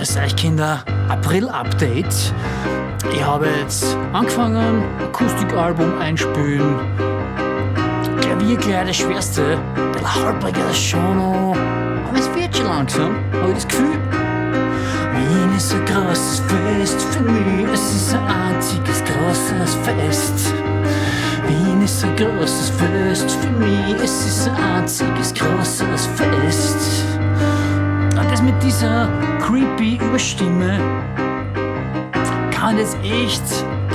Grüß euch Kinder, April-Update. Ich habe jetzt angefangen, Akustikalbum einspielen. Klavier gleich das Schwerste, ein bisschen holprig ist das schon noch. Aber es wird schon langsam, habe ich das Gefühl. Wien ist ein großes Fest für mich, es ist ein einziges großes Fest. Wien ist ein großes Fest für mich, es ist ein einziges großes Fest. Und das mit dieser creepy Überstimme kann jetzt echt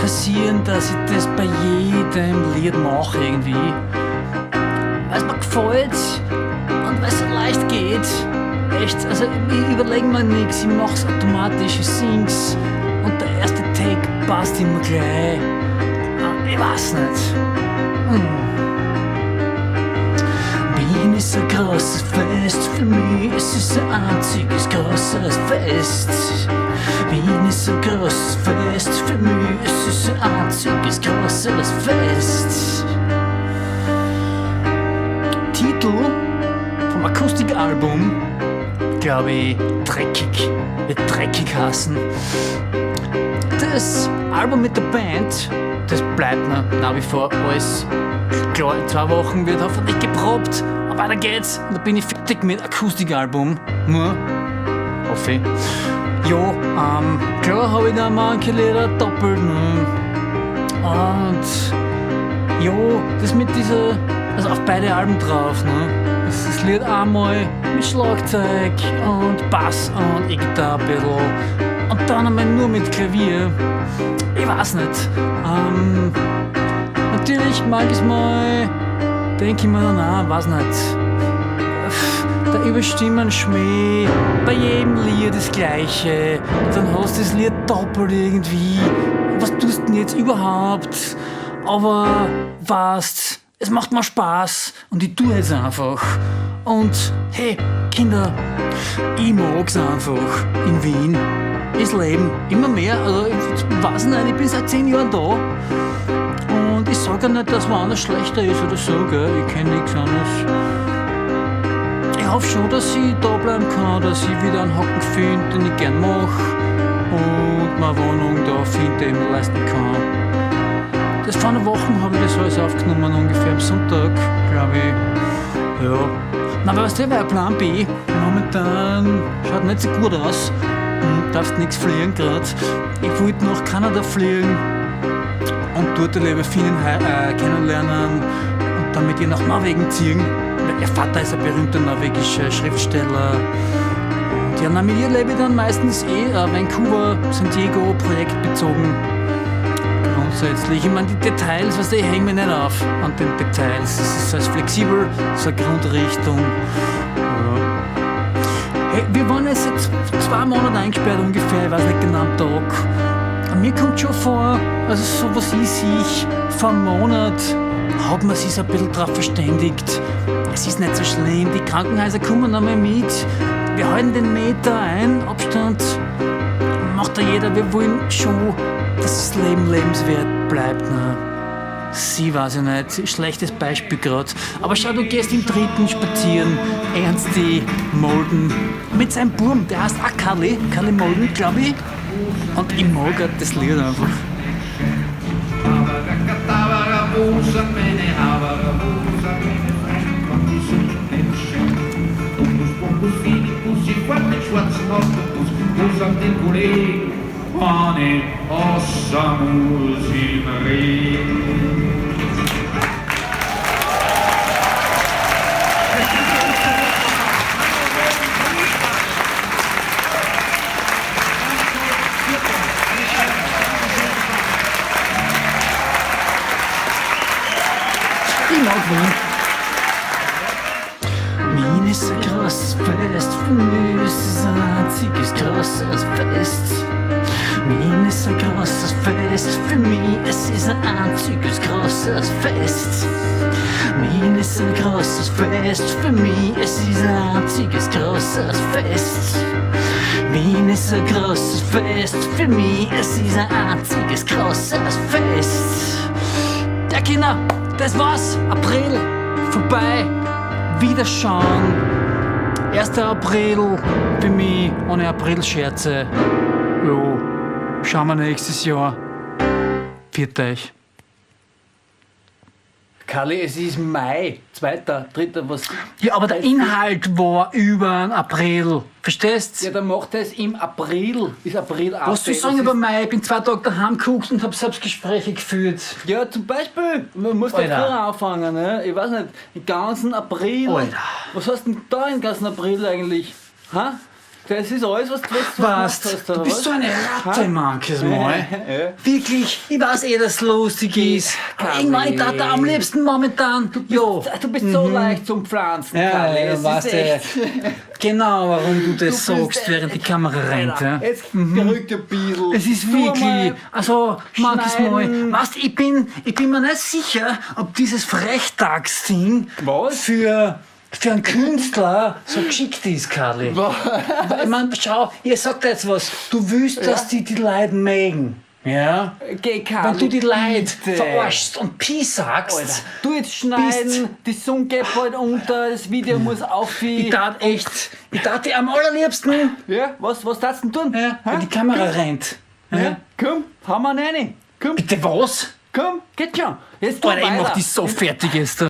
passieren, dass ich das bei jedem Lied mache irgendwie. Weil es mir gefällt und weil es so leicht geht. Echt, also ich überlege mir nichts, ich mach's automatisch, ich sing's und der erste Take passt immer gleich. Ah, ich weiß nicht. Wien ist ein großes Fest für mich, es ist ein einziges großes Fest. Wien ist ein großes Fest für mich, es ist ein einziges großes Fest. Titel vom Akustikalbum, glaube ich, Dreckig. Wird Dreckig heißen. Das Album mit der Band, das bleibt mir nach wie vor alles klar. In 2 Wochen wird hoffentlich geprobt. Und weiter geht's. Und da bin ich fertig mit Akustikalbum. Nur, hoffe ich. Ja, klar hab ich da manche Lieder doppelt. Ne? Und ja, das mit dieser, also auf beide Alben drauf, ne? Das ist das Lied einmal mit Schlagzeug und Bass und E-Gitarre ein bisschen. Und dann einmal nur mit Klavier. Ich weiß nicht. Natürlich manches Mal denke ich mir dann auch, weiß nicht. Der Überstimmen-Schmäh, bei jedem Lied das Gleiche. Und dann hast du das Lied doppelt irgendwie. Was tust du denn jetzt überhaupt? Aber weißt, es macht mir Spaß und ich tue es einfach. Und hey, Kinder, ich mag's einfach in Wien. Das Leben immer mehr, also ich weiß nicht, ich bin seit 10 Jahren da. Und ich sag ja nicht, dass woanders schlechter ist oder so, gell? Ich kenn nix anderes. Ich hoffe schon, dass ich da bleiben kann, dass ich wieder einen Hocken find, den ich gern mach und meine Wohnung da find, die ich mir leisten kann. Das vor einer Woche habe ich das alles aufgenommen, ungefähr am Sonntag, glaub ich. Ja. Na, aber weißt du, weil Plan B momentan schaut nicht so gut aus. Darfst nix fliegen grad. Ich wollte nach Kanada fliegen und dort die liebe Finnin kennenlernen und dann mit ihr nach Norwegen ziehen. Weil ihr Vater ist ein berühmter norwegischer Schriftsteller. Und ja, na, mit ihr lebe ich dann meistens eh Vancouver, San Diego, projektbezogen. Grundsätzlich, ich meine, die Details, weißt du, ich häng mich nicht auf an den Details. Es ist alles flexibel, so eine Grundrichtung. Ja. Hey, wir waren jetzt seit 2 Monaten eingesperrt ungefähr, ich weiß nicht genau am Tag. Und mir kommt schon vor, also so was ich sehe, vor einem Monat hat man sich so ein bisschen drauf verständigt. Es ist nicht so schlimm, die Krankenhäuser kommen einmal mit. Wir halten den Meter ein, Abstand macht da jeder, wir wollen schon, dass das Leben lebenswert bleibt. Ne? Sie weiß ich nicht, schlechtes Beispiel grad. Aber schau, du gehst im 3. spazieren, Ernsti Molden mit seinem Burm, der heißt auch Kalli, Kalli Molden, glaub ich. Und ich mag halt das Lied einfach. Ich mag Wien. Wien ist ein großes Fest, für mich ist es ein einziges großes Fest. Wien ist ein großes Fest, für mich es ist ein einziges großes Fest. Wien ist ein großes Fest, für mich es ist ein einziges großes Fest. Wien ist ein großes Fest, für mich es ist ein einziges großes Fest. Ja Kinder, das war's, April, vorbei, Wiederschauen. 1. April für mich ohne Aprilscherze. Jo, schauen wir nächstes Jahr. Pfiat euch. Kalli, es ist Mai, zweiter, dritter, was. Ja, aber der Inhalt war über den April. Verstehst? Ja, dann macht er es im April. Ist April auch. Was soll ich sagen über Mai? Ich bin 2 Tage daheim geguckt und hab Selbstgespräche geführt. Ja, zum Beispiel, man muss da Alter. früher anfangen, ne? Ich weiß nicht, den ganzen April. Alter. Was hast denn da den ganzen April eigentlich? Ha? Das ist alles, was du Was? gemacht hast, Du oder bist was? so eine Ratte manches Mal. Ja. Wirklich, ich weiß eh, dass es lustig ist. Aber Karli. irgendwann, ich tat am liebsten momentan. Jo. Du bist so leicht zum Pflanzen, Ja, Karli. ja, Es ist weißt du, echt. genau, warum du das Du bist sagst, echt- während die Kamera rennt. Ja. Jetzt beruhig dich ein bisschen. Es ist Tu wirklich, einmal also manches Mal, schneiden. weißt, ich bin mir nicht sicher, ob dieses Frechtagsding Was? für einen Künstler so geschickt ist, Karli. Ich mein, schau, ihr sagt jetzt was, du willst, dass die Leute mögen, ja? Geh, Karli, Wenn du die Leute bitte. verarschst und Pi sagst, Alter, du jetzt schneiden, die Sonne geht bald unter, das Video muss auf. ich tat echt, ich tat die am allerliebsten, Ja, was darfst du denn tun? ja, wenn Hä? die Kamera rennt. Ja? Komm, hau mal rein. Komm, Bitte was? komm, geht schon. Jetzt tu Alter, ich weiter. mach dich so fertig jetzt.